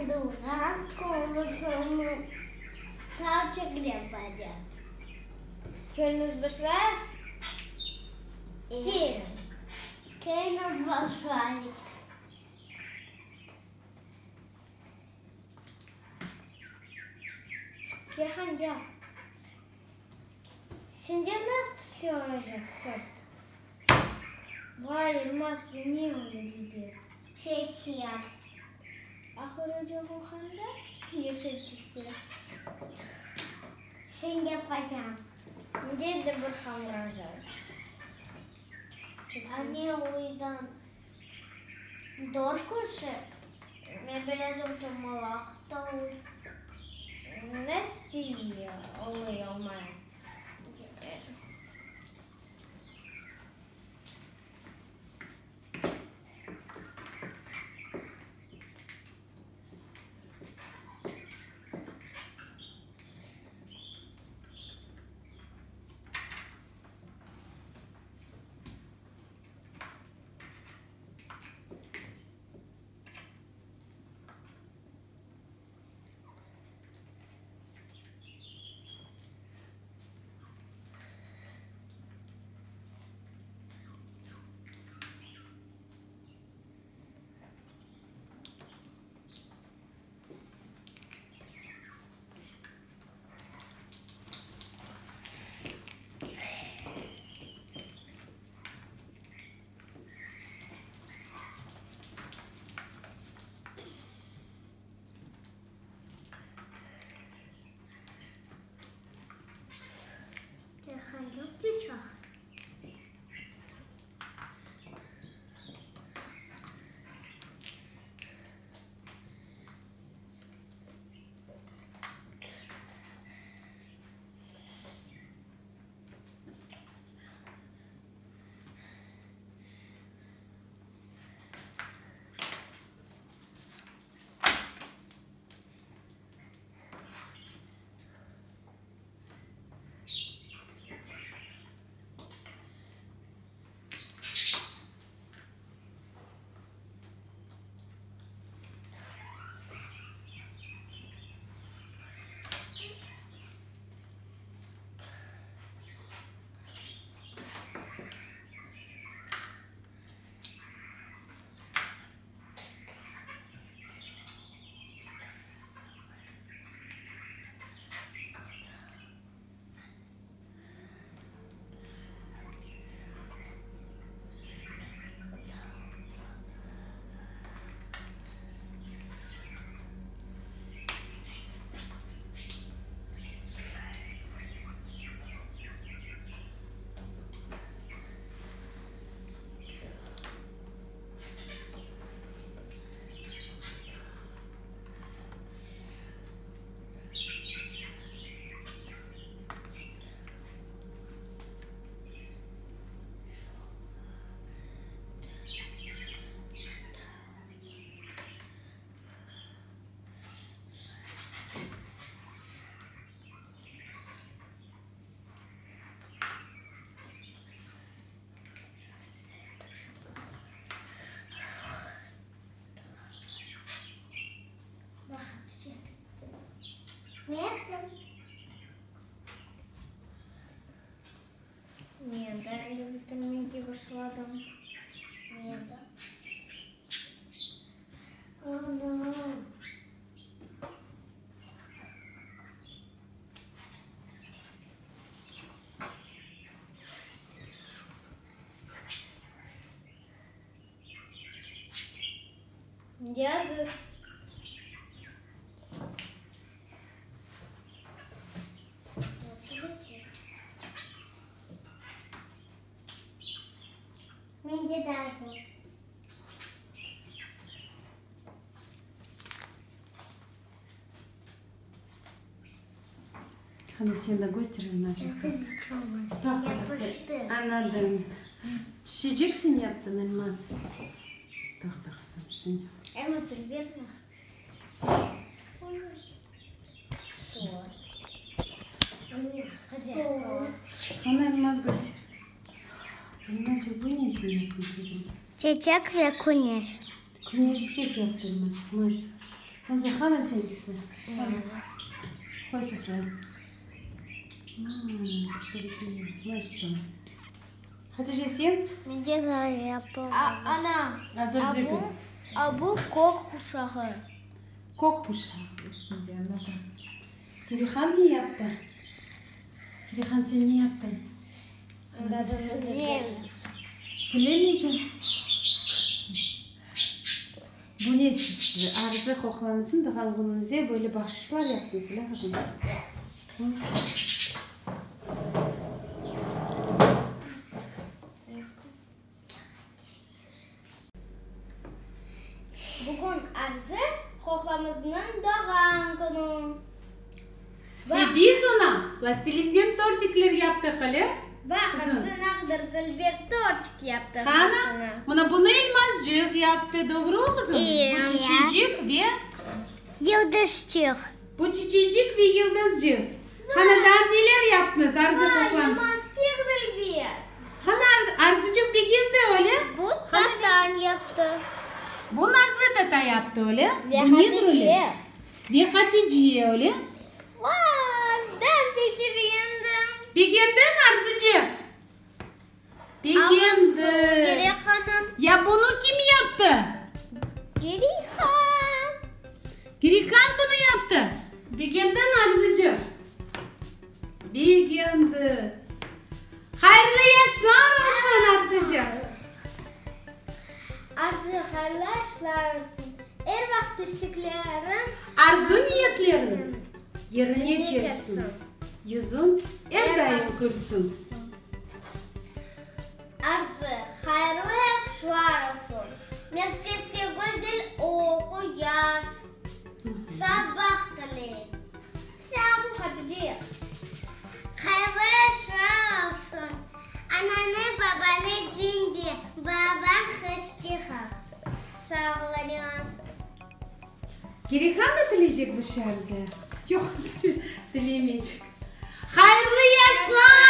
Menim doğğan künüm tavçıqnen bacaq. Köyüñiz başlayıq? Keyiniz. Köyüñiz başlayıq. Yerhan, gel. Sende nasıl tüste olacaq tort? Vay, Elmaz, bu ne öyle dülber? Çeçek. Ahır ocağı qanda? Yeşil tüste. Sen yapacağım. Mende de bir hamur azır. Anne uydan dört kişi. Men biledim tomalaq da uy. Nasıl oluy olmay? Bıçaq. Ne yaptın? Men de endi bitirmege başladım. Men de. Ana. Yazıq. Nasıl bitir? Mende de azır. Qani sen de köster Elmazçıq. Yapıştı. Anladım. Çiçecek sen yaptın, Elmaz. Toqta, qızım, şimdi. Elmaz, berme. Qani Elmaz köster. Elmazçıq, bu ne sen yaptın, qızım? Çeçek ve küneş. Küneşçik yaptı Elmazçıq, maşallah. Nazlı, qana seniñkisi? Qoy sofraya. Maşallah. Hatice, sen? Men de yapam. Ana, Azır degil. a bu kök quşağı. Kök quşağı üstünde, anladım. Kirihan ne yaptı? Kirihan, sen ne yaptıñ? Silemeycem. Bu ne siz, Arzı qoqlanızın doğğan künüñize böyle bahşışlar yaptıñız, öyle qızım? Bugün Arzı qoqlamıznıñ doğğan künü. Ve biz oña plastilinden tortikler yaptıq, öyle? Baq, Arzı ne qadar dülber tortik yaptı. Qana, mına bunı Elmazcıq yaptı, doğru, qızım? Bu çiçecik ve. Yıldızçıq. Bu çiçecik ve yıldızcıq. Qana, daa neler yaptıñız, Arzı qoqlamız? Vay, Elmaz pek dülber. Qana, Arzıcıq begendi, öyle? Bu tatan yaptı. Bu Nazlı tata yaptı, öyle? Ve Bu nedir, öyle? Hatice. Ve Hatice, öyle? Vay, ben pek begendim. Begendiñ, Arzıcıq? Begendi. Gerihanım. Ya bunı kim yaptı? Gerihan. Gerihan bunı yaptı. Begendiñ, Arzıcıq? Begendi. Hayırlı yaşlar olsun, Arzıcıq! Arzı, hayırlı yaşlar olsun. Er vaqıt istekleriñ. Arzu-niyetleriñ yerine kelsin. Yüzüñ er daim külsün. Arzı, hayırlı yaşlar olsun. Mektepte güzel oqu, yaz. Sabah tileyim. Sağ ol, Hatice. Hayırlı yaşlar olsun. Ananı, babanı diñle. Babañ hoşça qal. Sağ ol, Aliyaz. Kerek anda tileycek bir şey Arzıya? Yoq, tileyemeycek. Hayırlı yaşlar!